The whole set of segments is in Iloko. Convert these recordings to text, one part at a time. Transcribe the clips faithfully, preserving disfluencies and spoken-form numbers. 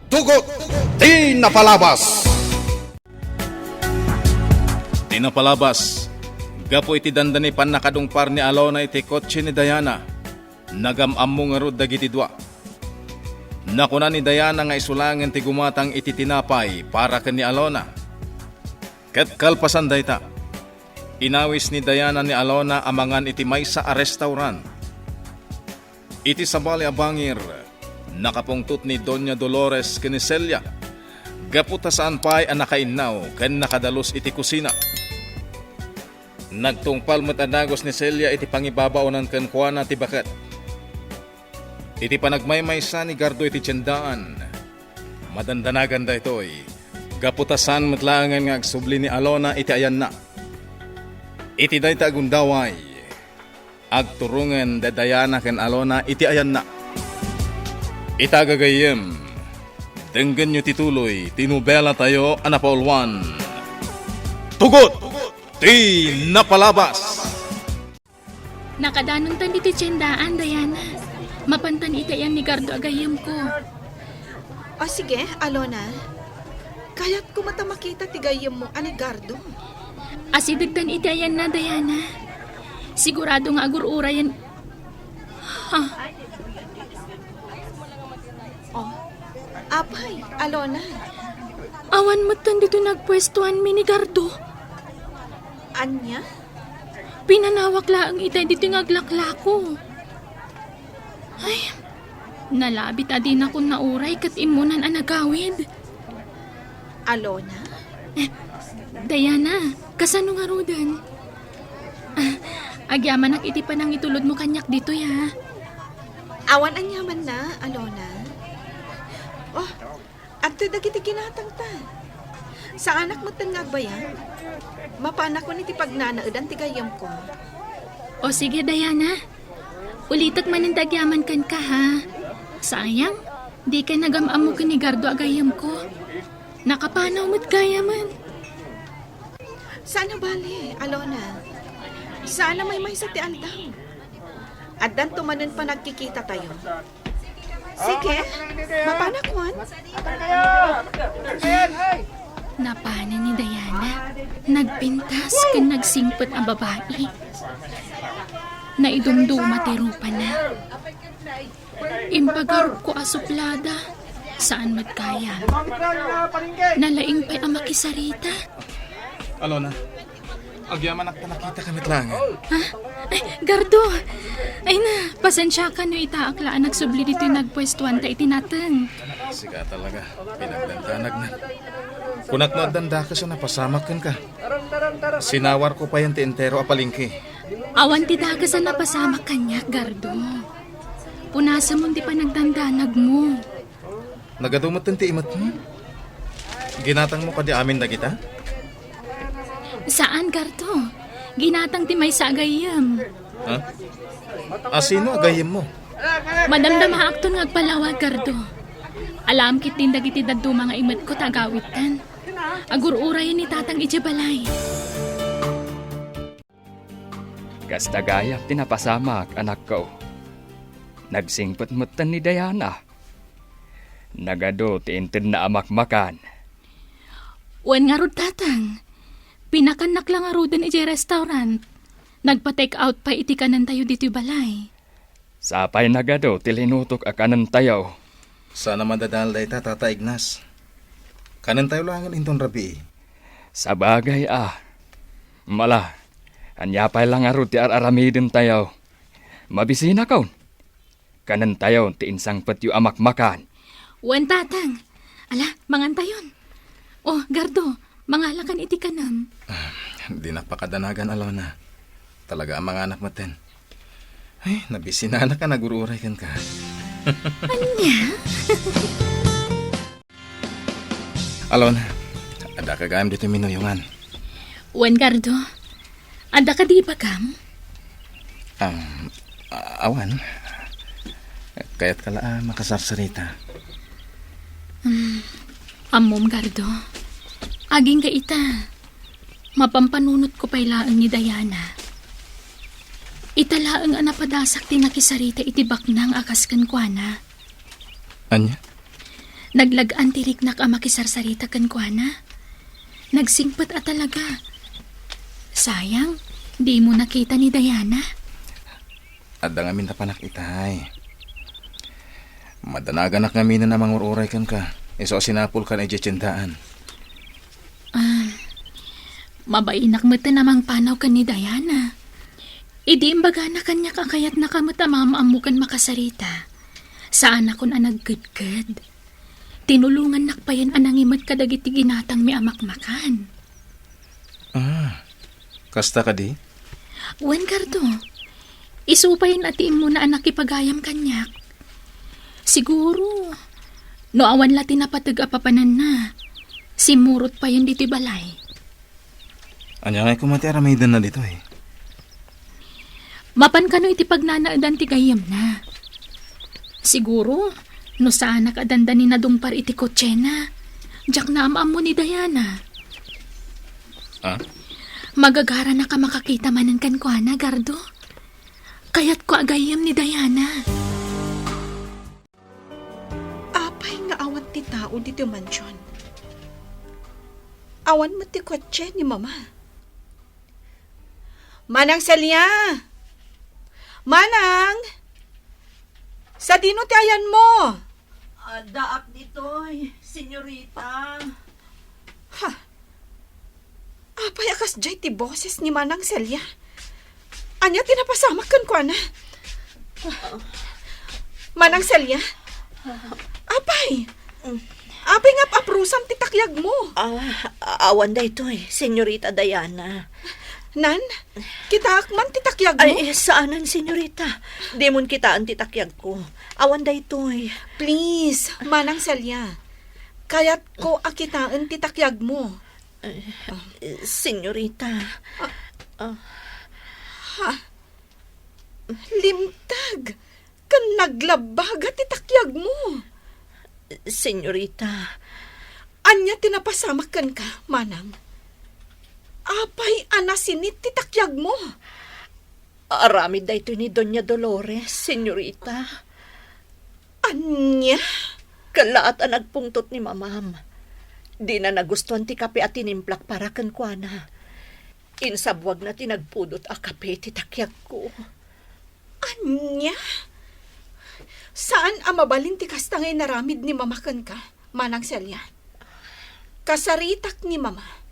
Tugot ti napalabas. Ti napalabas, gapu iti dandani pannakadungpar ni Alona iti kotse ni Diana, nagam-ammo ngarud dagiti dua. Nakuna ni Diana nga isu laengen ti gumatang iti tinapay para ken ni Alona. Ket kalpasan dayta, inawis ni Diana ni Alona a mangan iti maysa a restaurant. Iti sabali a bangir, nakapungtot ni Doña Dolores ken ni Celia gapu ta saan pay a nakainnaw ken nakadalus iti kusina. Nagtungpal met a dagus ni Celia iti pangibabaonan kenkuana ti baket. Iti panagmaymaysa ni Gardo iti tiendaan, madandanagan daytoy gapu ta saan met laengen nga agsubli ni Alona iti ayanna. Iti dayta a gundaway, agturongen da Diana ken Alona iti ayanna. Ita gagayyem, denggenyo ti tuloy ti nobela tayo a napauluan, Tugot ti Napalabas. Nakadanontan ditoy tiendaan, Diana. Mapantan iti ayan ni Gardo a gayyemko. O sige, Alona. Kayatko met a makita ti gayyemmo a ni Gardo. Asidegtan iti ayanna, Diana. Sigurado nga agur-urayen. Ha? Oh, apay, Alona. Awan metten ditoy nagpuestuanmi ni Gardo. Ania? Pinanawak laeng itay ditoy nga aglaklako. Ay, nalabit a dinakon nauray ket immunan a nagawid. Alona? Diana, kasano ngaruden? Ah, agyamanak iti panangitulodmo kaniak ditoy, ha? Awan aniamanna, Alona. Oh, adtoy dagiti ginatangta. Saanak metten nga agbayag. Mapanakon iti pagnanaedan ti gayyemko. O sige, Diana. Ulitek manen ti agyaman kenka, ha? Sayang, dika nagam-ammo ken ni Gardo a gayyemko. Nakapanaw met gayamen. Saan a bale, Alona. Saan a maymaysa ti aldaw. Addanto manen panagkikitatayo. Sige, mapanakon. Napanen ni Diana. Nagpintas ken nagsingpet a babai. Naidumduma ti rupana. Impagarupko a suplada. Saan met gayam. Nalaing pay a makisarita. Alona, agyamanak ta nakitaka met laengen. Ha? Ay, Gardo! Ay na, pasensiaka no itaak la a nagsubli ditoy nagpuestuanta iti nateng. Sika talaga, pinagdandanagna. Kunak no addan dakes a napasamak kenka. Sinawarko payen ti entero a palengke. Awan ti dakes a napasamak kaniak, Gardo. Punasemon ti panagdandanagmo. Nagadu metten ti imetmo? Ginatangmo kadi amin dagita? Saan, Gardo. Ginatang ti maysa a gayyem. Ha? Asino a gayyemmo? Madamdamaakton nga agpalawag, Gardo. Alam ketdin dagiti dadduma nga imetko ta agawidtan. Agur-urayen ni Tatang idiay balay. Kasta gayam ti napasamak, anakko. Nagsingpet metten ni Diana. Nagadu ti intedna a makmakan. Wen ngarud, Tatang. Pinakannak la ngaruden idiay restaurant. Nagpa-take out pay iti kanentayo ditoy balay. Sapay nagadu ti linutok a kanentayo. Saan a madadael dayta, Tata Ignas. Kanentayo laengen inton rabii. Sabagay a. Mala, ania pay la ngarud ti ar-aramidentayo? Mabisinakon. Kanentayo ti insangpetyo a makmakan. Wen, Tatang. Ala, mangantayon. Oh, Gardo, mangalakan iti kanem. Ah, dinak pakadanagan, Alona. Talaga a manganak metten. Ay, nabisinanak a nagur-uray kenka. Ania? Alona, addaka gayam ditoy minuyongan. Wen, Gardo, adda kadi ibagam? Um, a- awan. Kayatka la a makasarsarita. Um, ammom, Gardo. Agingga ita. Mapampanunotko pay laeng ni Diana. Ita laeng a napadasak ti nakisarita iti baknang a kas kenkuana. Ania? Naglag-an ti riknak a makisarsarita kenkuana. Nagsingpet a talaga. Sayang, dimo nakita ni Diana. Adda ngamin napanak itay. Madanaganak ngaminen a mangur-uray kenka. Isu a sinapulkan idiay tiendaan. Ah, mabainak met a mangpanaw ken ni Diana. Idi imbagana kaniak a kayatnaka met a maam-ammo ken makasarita, saanakon a nagkedked. Tinulongannak payen a nangimet kadagiti ginatangmi a makmakan. Ah, kasta kadi? Wen, Gardo. Isu payen a ti immuna a nakipagayam kaniak. Siguro, no awan la ti napateg a papananna, simmurot payen ditoy balay. Ania ngay koma ti aramidenna ditoy? Mapan kano iti pagnanaedan ti gayyemna. Siguro, no saanak a dandani nadungpar iti kotsena, diak naam-ammo ni Diana. Ah? Magagaranak a makakita manen kenkuana, Gardo. Kayatko a gayyem ni Diana. Apay nga awan ti tao ditoy mansion? Awan met ti kotse ni Mama. Manang Celia! Manang! Sadino ti ayanmo? Addaak ditoy, senyorita. Ha? Apay a kasdiay ti boses ni Manang Celia? Ania ti napasamak kenkuana? Manang Celia? Apay! Apay nga ap-aprusam ti takyagmo? Ah, awan daytoy, senyorita Diana. Nan, kitaak man ti takyagmo? Ay, saanen, senyorita. Dimon kitaen ti takyagko. Awan daytoy. Please, Manang Celia. Kayatko a kitaen ti takyagmo. Eh, senyorita. Ah. Ah. Ha? Limtag ken naglabbaga ti takyagmo. Senyorita. Ania ti napasamak kenka, manang? Apay a nasinit ti takyagmo? Aramid daytoy ni Doña Dolores, senyorita. Ania? Kallaat a nagpungtot ni Mamam. Dina nagustuan ti kape a tinimplak para kenkuana. Insabuagna ti nagpudot a kape ti takyagko. Ania? Saan a mabalin ti kasta nga inaramid ni Mama kenka, Manang Celia? Kasaritak ni Mama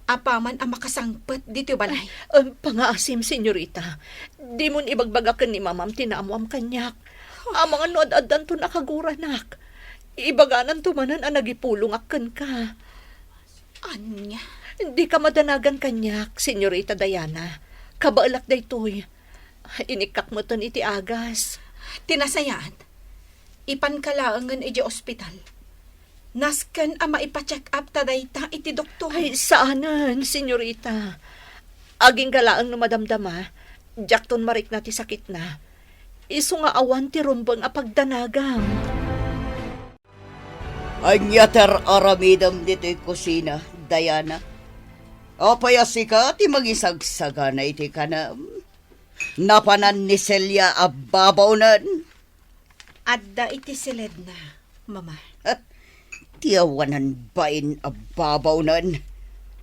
apaman a makasangpet ditoy balay. Ay, ah, pangaasim, senyorita. Dimon ibagbaga ken ni Mamam ti naamuam kaniak. Amangan no ad-addanton a kaguranak. Ibagananto manen a nagipulongak kenka. Ania? Dika madanagan kaniak, senyorita Diana. Kabaelak daytoy. Inikkak metten iti agas. Ti nasayaat, ipanka laengen idiay ospital. Nasken a maipa-check up ta dayta iti doktor. Ay, saanen, senyorita. Agingga laeng no madamdama, diakton marikna ti sakitna. Isu nga awan ti rumbeng a pagdanagam. Ania ti ar-aramidem ditoy kusina, Diana? Apay a sika ti mangisagsagana iti kanam? Napanan ni Celia a babaonen? Adda iti siledna, Mama. Ti awanan bain a babaonen.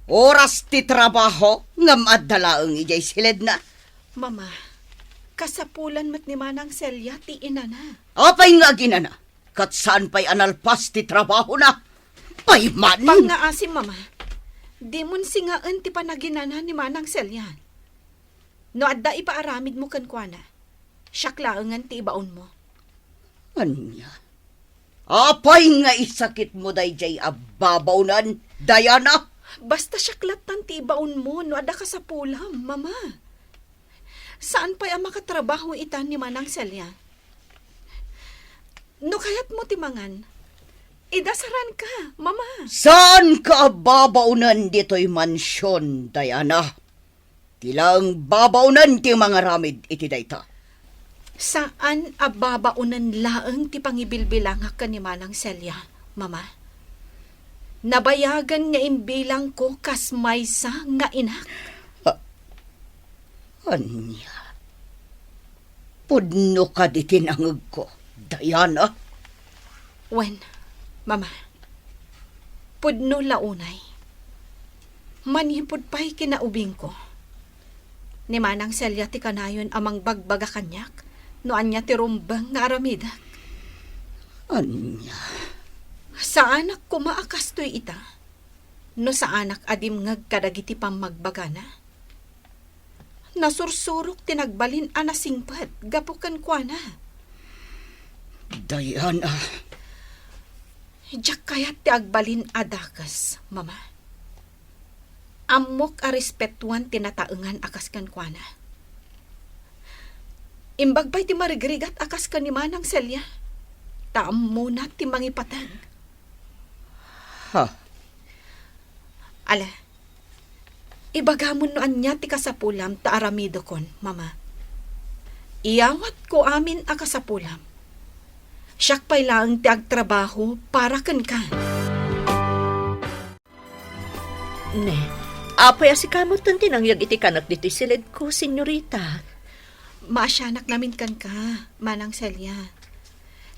Oras ti trabaho, ngem adda laeng idiay siledna. Mama, kasapulan met ni Manang Celia ti inana. Apay nga aginana? Ket saan pay a nalpas ti trabahona. Pay man! Pangngaasim, Mama. Dimon singaen ti panaginana ni Manang Celia. No adda ipaaramidmo kenkuana, siak laengen ti ibaonmo. Ania? Apay nga isakitmo daydiay a babaonen, Diana? Basta siak lattan ti ibaonmo no adda kasapulam, Mama. Saan pay a makatrabaho ita ni Manang Celia. No kayatmo ti mangan, idasaranka, Mama. Saanka a babaonen ditoy mansion, Diana. Ti laeng babaonen ti mangaramid iti dayta. Saan a babaonen laeng ti pangibilbilangak ken ni Manang Celia, Mama. Nabayagen nga imbilangko kas maysa nga inak. A-, ania? Pudno kadi ti nangegko, Diana? Wen, Mama, pudno la unay. Manipud pay kinaubingko, ni Manang Celia ti kanayon a mangbagbaga kaniak no ania ti rumbeng nga aramidek. Ania? Saanak koma a kastoy ita, no saanak a dimngeg kadagiti pammagbagana. Nasursurok ti nagbalin a nasingpet gapu kenkuana. Diana. Diak kayat ti agbalin a dakes, Mama. Ammok a respetuan ti nataengan a kas kenkuana. Imbag pay ti marigrigat a kas ken ni Manang Celia, ta ammona ti mangipateg. Ha? Ala, ibagamon no ania ti kasapulam ta aramidekon, Mama. Iyawatko amin a kasapulam. Siak pay laeng ti agtrabaho para kenka. Ne, apay a sika metten ti nangyeg iti kanek ditoy silidko, senyorita? Maasianak namin kenka, Manang Celia.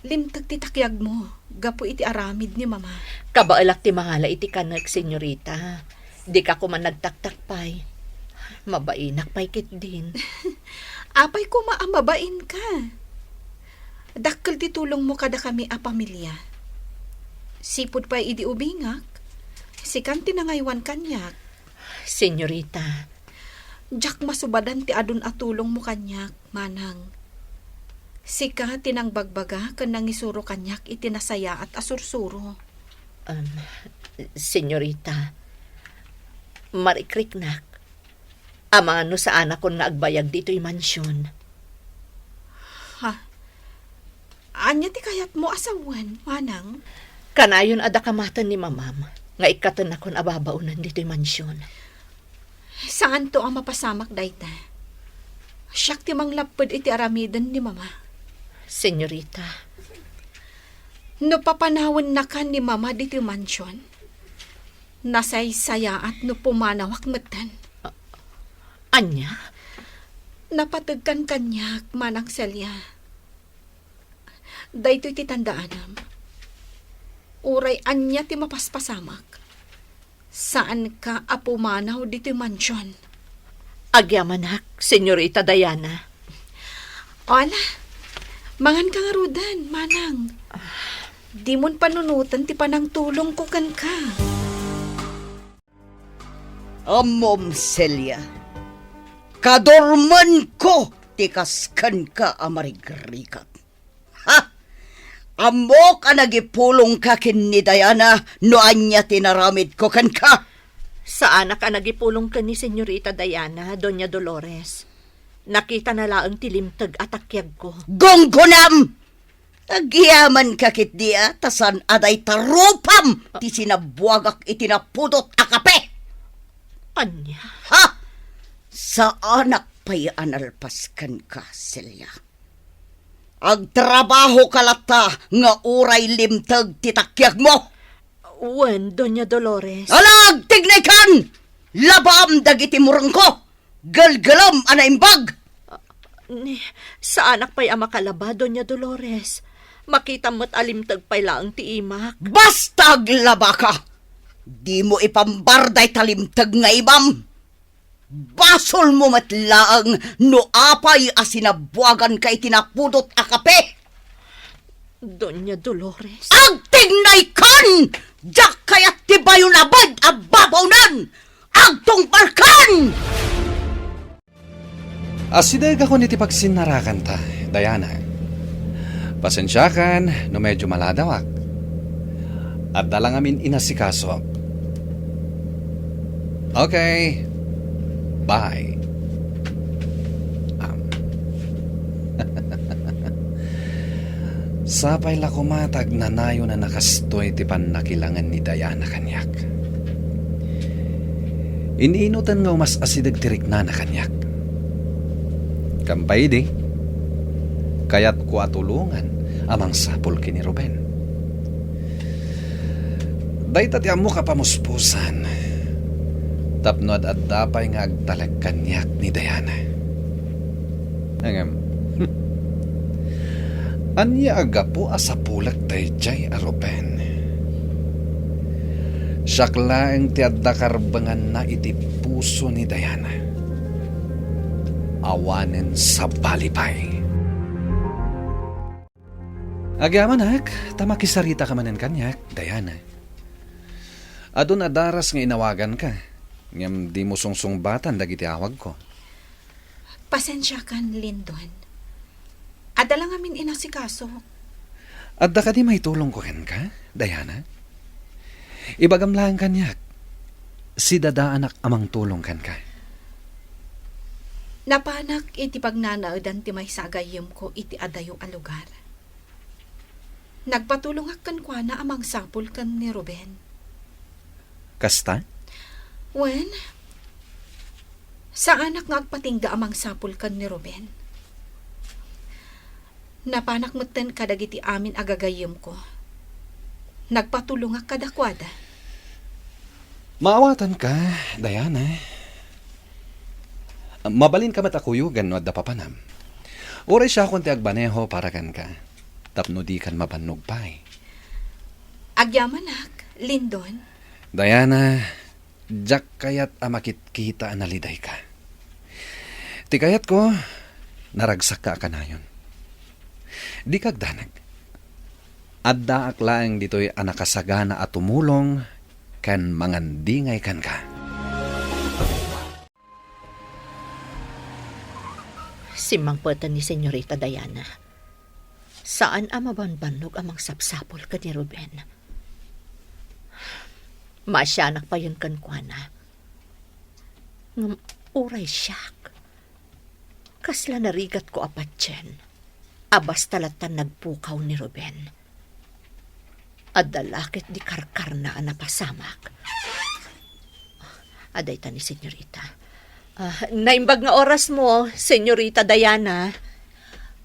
Limteg ti takiagmo gapu iti aramid ni Mama. Kabaelak ti mangala iti kanek, senyorita. Dika koma nagtaktak pay. Mabainak pay ketdin. Apay koma a mabainka? Dakkel ti tulongmo kadakami a pamilia. Sipud pay idi ubingak, sikan ti nangaywan kaniak. Senyorita. Diak masubadan ti adun a tulongmo kaniak, Manang. Sika ti nangbagbaga ken nangisuro kaniak iti nasayaat a sursuro. Um, senyorita, marikriknak. Amangan no saanakon nga agbayag ditoy mansion. Ha? Ania ti kayatmo a sawen, Manang? Kanayon a dakamaten ni Mamam nga ikkatennakon a babaonen ditoy mansion. Saanto a mapasamak dayta. Siak ti manglapped iti aramiden ni Mama. Senyorita. No papanawennaka ni Mama ditoy mansion, nasaysayaat no pumanawak metten. A-, ania? Napategkan kaniak, Manang Celia. Daytoy ti tandaanam. Uray ania ti mapaspasamak, saanka a pumanaw ditoy mansion. Agyamanak, Senyorita Diana. Ala, manganka ngaruden, Manang. Dimon panunoten ti panangtulongko kenka. Ammom, Celia, kadormenko ti kas kenka a marigrigat. Ha? Ammok a nagipulongka ken ni Diana no ania ti naramidko kenka. Saanak a nagipulong ken ni Senyorita Diana, Doña Dolores. Nakitana laeng ti limteg a takiagko. Gunggonam! Agyamanka ketdi a ta saan a dayta rupam ti sinabuagak iti napudot a kape. Ania? Ha? Saanak pay a nalpas kenka, Celia. Agtrabahoka latta nga uray limteg ti takiagmo. Wen, Doña Dolores. Ala, agtignaykan! Labaam dagiti murengko! Gelgelem a naimbag! Ah, ni, saanak pay a makalaba, Doña Dolores. Makitam met a limteg pay laeng ti imak. Basta aglabaka! Dimo ipambar dayta limteg nga imam! Basolmo met laeng no apay a sinabuaganka iti napudot a kape. Doña Dolores. Agtignaykan! Diak kayat ti bayon a bed a babaonan! Agtungpalkan! Asidegakon iti pagsinnarakanta, Diana. Pasensiakan no medyo maladawak. Adda la ngamin inasikaso. Okay. Bye. Am. Sapay la koma ta agnanayon a nakastoy ti pannakilangen ni Diana kaniak. In-inutan nga umas-asideg ti riknana kaniak. Kampay idi, kayatko a tulongan a mangsapul ken ni Ruben. Dayta ti ammok a pamuspusan tapno ad-adda pay nga agtalek kaniak ni Diana. Ngem, ania a gapu a sapulek daydiay a Ruben? Siak laeng ti adda karbenganna iti puso ni Diana. Awanen sabali pay. Agyamanak, ta makisarita ka manen kaniak, Diana. Adun a daras nga inawaganka, ngem dimo sungsungbatan dagiti awagko. Pasensiakan, Lindon. Adda la ngamin inasikaso. Adda kadi maitulongko kenka, Diana? Ibagam laeng kaniak, sidadaanak a mangtulong kenka. Napanak iti pagnanaedan ti maysa a gayyemko iti adayo a lugar. Nagpatulongak kenkuana a mangsapul ken ni Ruben. Kasta? Wen, saanak nga agpatingga a mangsapul ken ni Ruben. Napanak metten kadagiti amin a gagayyemko. Nagpatulongak kadakuada. Maawatanka, Diana. Mabalinka met a kuyogan no adda papanam. Uray siakon ti agbaneho para kenka, tapno dikan mabannog pay. Agyamanak, Lindon. Diana, diak kayat a makitkita a nalidayka. Ti kayatko, naragsakka a kanayon. Dika agdanag. Addaak laeng ditoy a nakasagana a tumulong ken mangandingay kenka. Simmangpeten ni Senyorita Diana. Saan a mabanbannog a mangsapsapul ken ni Ruben. Maasianak payen kenkuana. Ngem uray siak, kasla narigatko a patien a basta lattan nagpukaw ni Ruben. Adda la ketdi karkarna a napasamak. Adda ita ni Senyorita. Ah, naimbag nga orasmo, Senyorita Diana.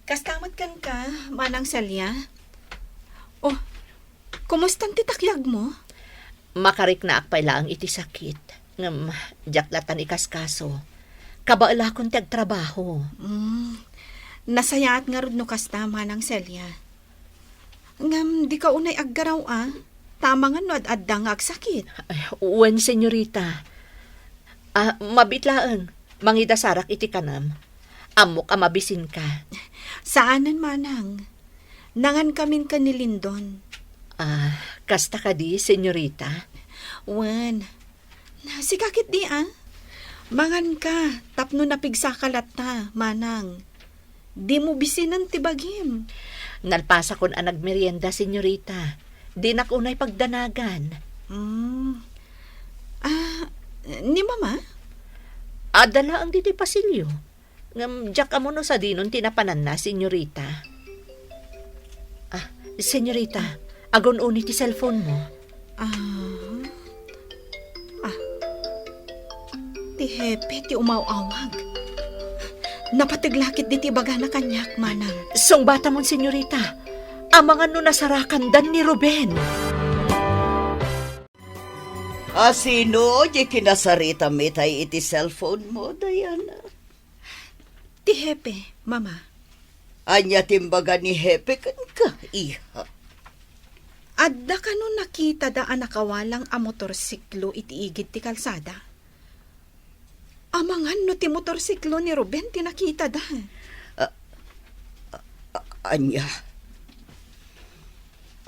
Kasta met kenka, Manang Celia. Oh, kumusta ti takyagmo? Makariknaak pay laeng iti sakit. Ngem, diak lattan ikaskaso. Kabaelakon ti agtrabaho. Mm, nasayaat ngarud no kasta, Manang Celia. Ngem dika unay aggaraw a, ta amangan no ad-adda nga agsakit. Ay, wen, senyorita. Ah, mabiit laeng, mangidasarak iti kanam. Ammok a mabisinka. Saanen, manang. Nangankamin ken ni Lindon. Ah, kasta kadi, senyorita? Wen. Sika ketdi, a? Manganka, tapno napigsaka latta, manang. Dimo bisinen ti bagim. Nalpasakon a nagmerienda, senyorita. Dinak unay pagdanagan. Mm. Ah, ni Mama? Adda laeng ditoy pasilio. Ngem diak ammo no sadinon ti napananna, senyorita. Ah, senyorita, agun-uni ti cellphone-mo. Ah. Ah. Ti hepe ti umaw-awag. Napateg la ketdi ti ibagana kaniak, manang. Sungbatamon, senyorita. Amangan no nasarakandan ni Ruben. A sino diay kinasaritam itay iti cellphone-mo, Diana? Ti hepe, Mama. Ania ti imbaga ni hepe kenka, iha? Adda kano nakitada a nakawalang a motorsiklo iti igid ti kalsada? Amangan no ti motorsiklo ni Ruben ti nakitada. A-, a-, a-, ania?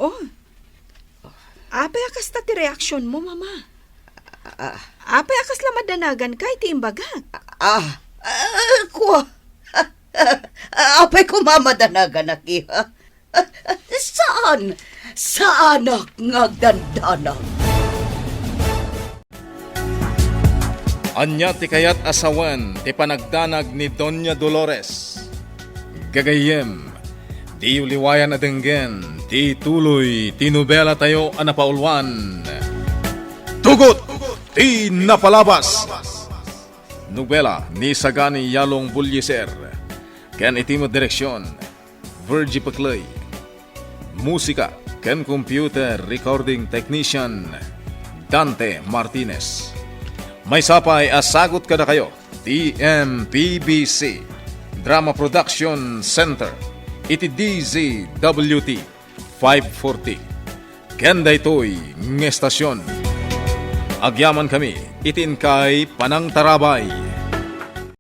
Oh. Apay a kasta ti reaksionmo, Mama? Ah. Apay a kasla madanaganka iti imbagak? Ah, ah, kua. Apay koma madanaganak, iha? Saan? Saanak nga agdandanag. Ania ti kayat a sawen ti panagdanag ni Doña Dolores? Gagayyem, diyo liwayan a denggen ti tuloy ti nobelatayo a napauluan, Tugot ti Napalabas. Nobela ni Sagani Yalong Bullieser, ken iti met direksion, Virgie Peclay. Musika ken computer recording technician, Dante Martinez. Maysa pay a sagut kadakayo ti M P B C Drama Production Center iti D Z W T five forty. Ken daytoy nga estasion. Agyamankami iti inkay panangtarabay.